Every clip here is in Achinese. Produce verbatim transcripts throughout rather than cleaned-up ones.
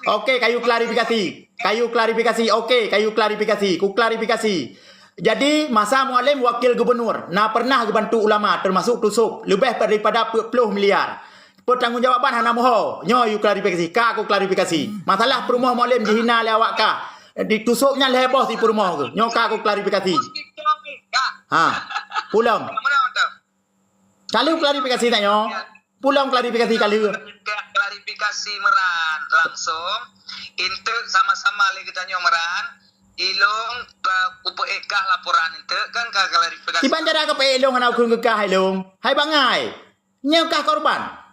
Oke, kayu klarifikasi. Kayu klarifikasi. Oke, kayu klarifikasi. Ku klarifikasi. Jadi, masa Mualem wakil gubernur, na pernah geubantu ulama, termasuk Tusok, leubeh daripada peuet ploh miliar. Pertanggungjawaban hana muho. Nyoe yue klarifikasi. Ka ku klarifikasi. Masalah peurumoh Mualem jihina lé awak kah. Di Tusok nyan lhèe boh si peurumoh keuh. Nyoe ka ku klarifikasi. Ha. Pulang. Ka lheueh klarifikasi tanyoe. Pulang klarifikasi ka lheueh. Klarifikasi meuran langsung. Enteuk sama-sama lé geutanyoe meuran. Ilong ka kupeuék kah laporan enteuk kan ka klarifikasi. Kiban cara kapeuék ilong hana kukheun keu kah ilong. Hai bangai. Nyoe kah korban.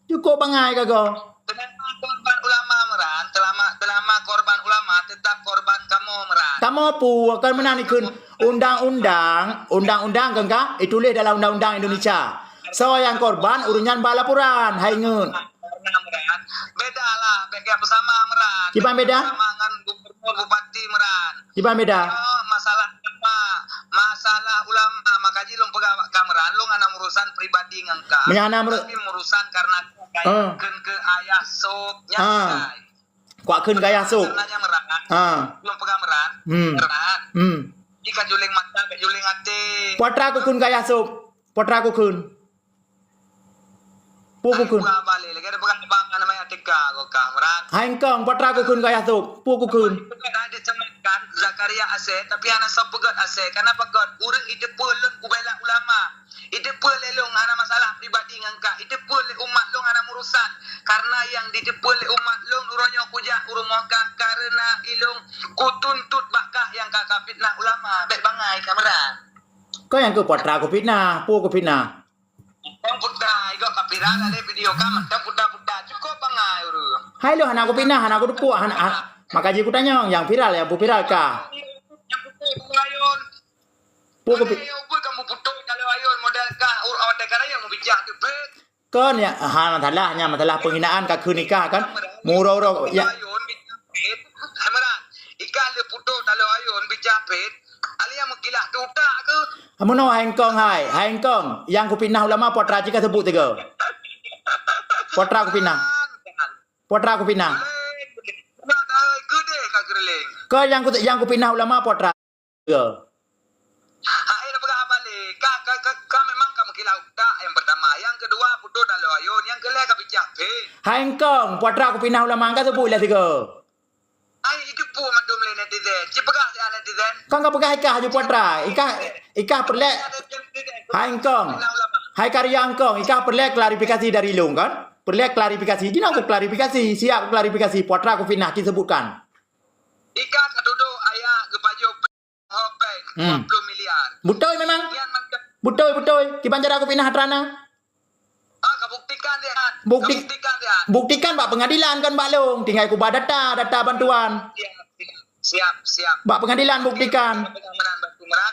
Cukôp bangai ka goe. Teulama korban ulama meuran, teulama, teulama korban ulama tetap korban kamoe meuran. Kamoe peue, kan meunan ikheun undang-undang, undang-undang kan ka ituléh dalam undang-undang Indonesia. Soe nyang korban, ureueng nyan ba laporan, hai ingat. Karena meuran, beda lah, beda bersama meuran. Kiban beda? Bersama ngon gubernur bupati meuran. Kiban beda? Nyoe masalah ulama, masalah ulama, maka jih lôn peugah bak kah meuran, lôn hana urusan pribadi ngon kah. Meunyo hana meuru- Tapi urusan karena kah Ah. kheun keu ayah sôb nyan Ah. kai. Kuat kheun keu ayah sôb. Karena nyan meuran. Ah. Lôn peugah meuran. Hmm. Meuran. Hmm. Jika juling mata, bèk juling até. Putra kukheun keu ayah sôb. Putra kukheun. Peue kukheun? Hai, buah balé, lagèe ada peugah bang, nama yang teka, kau kah, meuran. Hai engkong, putra kukheun keu ayah sôb. Peue kukheun? Peugah dah dicematkan Zakaria Asèe, tapi hana soe peugah Asèe. Kenapa kau? Ureueng itu pun lôn kubela ulama. Itu pun lelong hana masalah pribadi ngon kah. Itu pun lé umat lôn hana urusan. Karena yang ditipeu lé umat lôn uroe nyoe kujak u rumoh kah karena ilong kutuntut bak kah yang ka kafitnah ulama. Bèk bangai kah meuran. Kau nyang keu putra kufitnah, peue kufitnah? Tang puta, igok ka viral ada video ka mantong puta-puta. Cukup bangai ureueng. Hai lôn hana kupinah, hana kuteupue, hana, ha, maka jih kutanyong, nyang viral, nyang peue viral kah? Nyang putôh taloe ayôn. Peue kupi- Ada nyang putôh kamu putôh taloe ayôn model kah, ur-, oh, teuka raya meubijak teupet. Kon ya, ha, masalah nyan, masalah penghinaan ka kheun nikah kan. Meuroe-roe, ya. Taloe ayôn bijak pet. Hai meunan, ikah le putôh taloe ayôn bijak pet. Alèh nyang meukilah tu utak keuh. Meunoe hai engkong hai, hai engkong. Nyang kupinah ulama putra cit ka seubut tiga. Putra kupinah. Putra kupinah. Ulèe, ulèe. Udah dah, hai, keudeh ka geureuléng. Keu nyang ku-, nyang kupinah ulama putra tiga. Hai, dah peugah abang lé. Ka, ka, ka, ka memang ka meukilah utak yang pertama. Yang kedua, putôh taloe ayôn. Yang keulhèe ka bijak pet. Hai engkong, putra kupinah ulama ka seubut lé tiga. Ai, itu peue mandum lé netizen. Ci peugah siat netizen. Kan ka peugah ikah haju putra. Ikah, ikah peureulèe. Hai engkong. Hai karya engkong. Ikah peureulèe klarifikasi dari lôn kan? Peureulèe klarifikasi. Jinoe ku klarifikasi. Siap klarifikasi. Putra kufitnah, ci sebutkan. Ikah ka tuduh ayah geupajoh pèng, ho pèng, Hmm. dua puluh miliar. Beutôi memang. Nyan mantap. Beutôi, beutôi. Kiban cara kufitnah atra na? Ah, ka buktikan dia. Bukti-, Ka buktikan dia. Buktikan bak pengadilan kan bak lôn. Tinggai kuba data, data bantuan. Siap, siap, siap, siap. Bak pengadilan buktikan.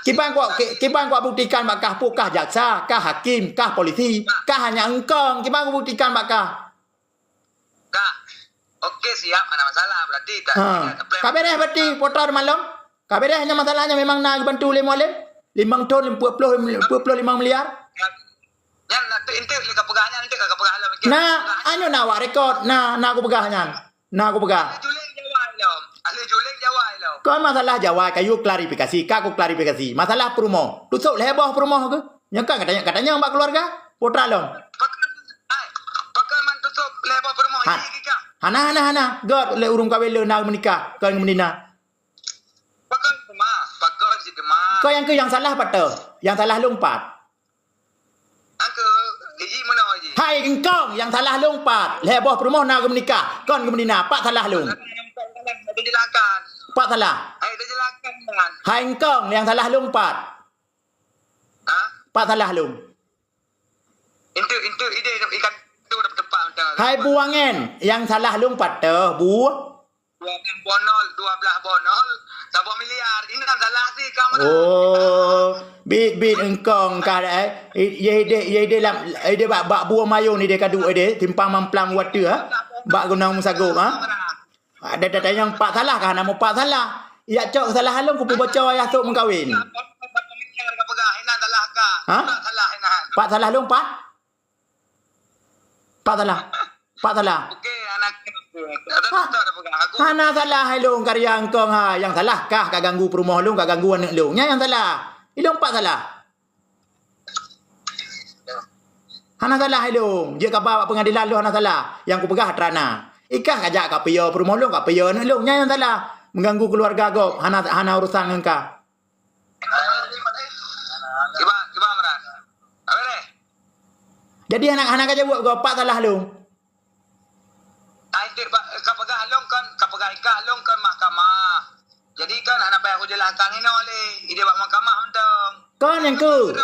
Kiban kuat, ki-, kiban kuat buktikan bak kah, peue kah jaksa, kah hakim, kah polisi, kah hanya engkong. Kiban kubuktikan bak kah. Kah. Oke, siap, hana masalah. Berarti tak Ha. Ka beres berarti, putra malom. Ka beres nyan masalahnya memang na geubantu lé Mualem. Limong thon, peuet ploh, peuet ploh limong miliar. Nyan, nyan, tu enteuk lé ka peugah nyan, enteuk ka peugah lom. Nah, anu na awak rekod, na, na kupeugah nyan. Na kupeugah. Ahli juling jawai lom. Ahli juling jawai lom. Kon masalah jawai, kayu klarifikasi, ka ku klarifikasi. Masalah peurumoh. Tusok lhèe boh peurumoh keuh. Nyan kan katanya, katanya bak keluarga. Putra lom. Pakon, hai, pakon man tusok lhèe boh peurumoh Ha. jih kah? Hana, hana, hana. Göt lé ureueng kawé lé na meunikah, kon meunina. Pakon teuma, pakon cit teuma. Kau nyang keu nyang salah pat teuh? Nyang salah lôn pat? Angke, iji meunoe iji. Hai engkong, nyang salah lôn pat? Lhèe boh peurumoh na geumeunikah, kon geumeudina, pat salah lôn? Ada jelaskan. Pat salah? Hai, ada jelaskan, man. Hai engkong, nyang salah lôn pat? Ha? Pat salah lôn? Itu, itu ide ikan tu dah tepat, macam Hai bu angen, nyang salah lôn pat teuh, bu? Dua belas bonol, dua belas bonol, saboh miliar. Ini kan salah sih, kamu dah. Oh, bit, bit engkong kah, eh? I-, ye ide, ye ide lam, ide bak, bak buah mayung ni dia kadu ide, simpang mamplam water, ha? Bak gunong musago, ha? Ada, ada, ada nyang pat salah kah? Nama pat salah? Ya, cok salah along, kupu baca ayah tok mengkawin. Saboh miliar ka peugah, inan salah kah? Ha? Salah, inan. Pat salah long, pat? Pat salah. Pat salah. Okey, anak. Hana salah ilong karya engkong ha. Nyang salah kah ka ganggu peurumoh lôn, ka ganggu aneuk lôn. Nyan nyang salah. Ilong pat salah. Hana salah ilong. Jeuet kaba bak peungadilan lôn hana salah. Nyang kupeugah atra na. Ikah kajak kapiôh peurumoh lôn, kapiôh aneuk lôn. Nyan nyang salah. Mengganggu keuluwarga gob. Hana, hana urusan ngon kah. Kiban, kiban Imran. Apa deh? Jadi hana, hana kajaweueb gob pat salah lôn. Ai teuh ba-, kapeugah lôn kon, kapeugah ikah lôn kon mahkamah. Jadi kon hana payah kujelaskan inoe lé. Idéh bak mahkamah mantong. Kon nyang keuh.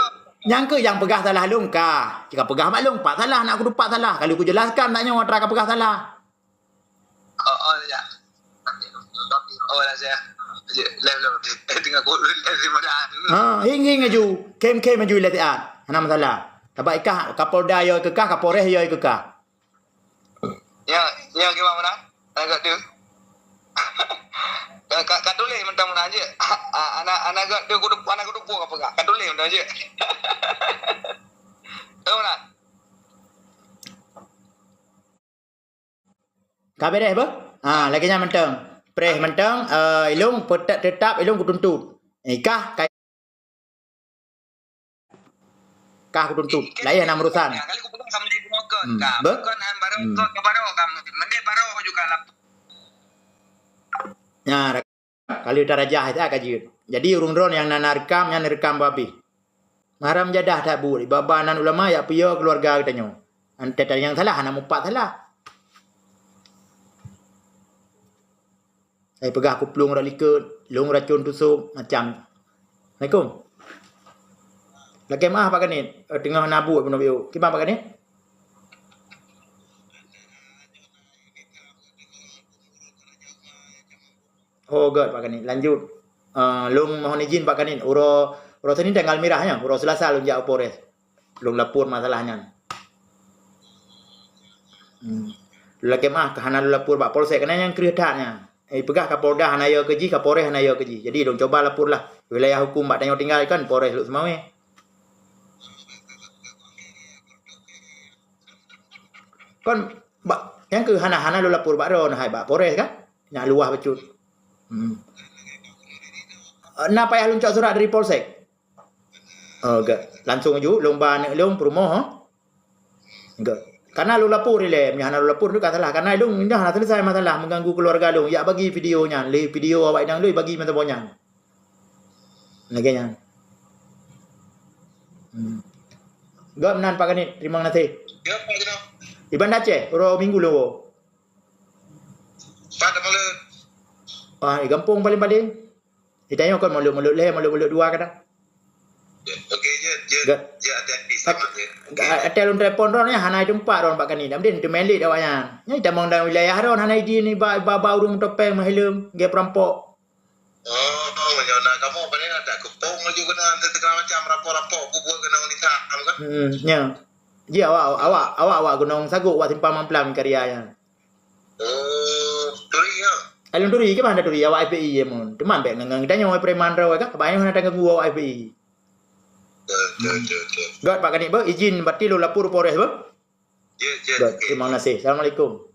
Nyang keuh nyang peugah salah lôn kah. Kapeugah bak lôn pat salah, nak kudupat salah. Kalau kujelaskan tanyoe atra kapeugah salah. Oh, oh, ya. Oh, lah saya. Live, live. Tengah live di mana? Ha, hing, hing aju. Kem, kem aju ilée siat. Hana masalah. Tabak ikah Kapolda yo ikah, Kapolres yo ikah. Ya, ya, gimana? Agak tu. Ka, ka, ka tuléh mantong meunan jeuet. Ah, anak, anak agak tu kudu, anak kudu buah apa gak? Ka tuléh mantong jeuet. Tahu meunan? Ka beres beuh? Ha, lagée nyan mantong. Preh mantong, eh, ilong peutet-, tetap ilong kutuntut. Eh, kah, ka-, kah kutuntut. Laén hana urusan. Hmm. Beuh? Hmm. Ya, Kali tarajah that ka jeuet. Jadi ureuëng droe nyang na, na reukam, nyan reukam babeh. Haram jadah that buet, iba-ba nan ulama yak piôh keuluwarga geutanyoe. Antara nyang salah hana mupat salah. Hai peugah kuplueng rot likot, lôn racun tusok, macam. Assalamualaikum. Lakée meuah Pak Kanit, eh, teungoh na buet bunoe biôh. Kiban Pak Kanit? Oh, göt Pak Kanit. Lanjut. Ah, lôn mohon izin Pak Kanit. Uroe, uroe Senin tanggal mirah nyan. Uroe Selasa lôn jak u Polres. Lôn lapor masalah nyan. Hmm. Lôn lakée meuah ka hana lôn lapor bak Polsek, keunan nyang kreueh that nyan. Eh, peugah Kapolda hana yo keu jih, Kapolres hana yo keu jih. Jadi lôn cuba lapor lah. Wilayah hukum bak tanyoe tinggai kan Polres Lhokseumawe. Kon bak, nyang keu hana, hana lôn lapor bak droe, hai bak Polres kan? Nyak luwah bacut. Hmm. Na payah lôn cok surat dari Polsek? Oh, göt. Langsung aju lôn ba aneuk lôn peurumoh, ha? Göt. Karena lôn lapor ilée, meunyo hana lôn lapor tu ka salah. Karena lôn nyoe hana selesai masalah mengganggu keluarga lôn. Yak bagi video nyan, lé video awak inong lôn bagi meusaboh nyan. Lagée nyan. Hmm. Göt meunan Pak Kanit, terima kasih. Ya, Pak Kanit. Di Banda Aceh, uroe Minggu lôn woe. Pat teumeuleut. Ah, di gampông paléng-paléng. Di tanyoe kon muluk-muluk lhée, muluk-muluk dua kadang. Oke, je, je, je hati-hati sama je. Oke. Até lôn telepon droe nyan hana teumpat droe Pak Kanit. Dak meunan teumeulét awak nyan. Nyan tamong dalam wilayah droe hana izin ni ba, ba, ba ureuëng topeng meuhileueng, gé perampok. Oh, meunyoe na kamoe paléng ada keupong laju keunan segala macam rapor-rapor kubuet keunan wanita kan? Hmm, nya. Ji awak, awak, awak, awak gunong sagok wak simpang mamplam karya nyan. Oh, turi ya. Alun turi ke mana turi awak F P I ya mun. Teman bek ngang tanyoe preman rawa kan? Banyak hana tanggung awak F P I. Betul, betul, betul. Gawat Pak Kanit beuh, izin berarti lo lapor Polres beuh. Ya, ya. Gawat, oke. Terima kasih. Assalamualaikum.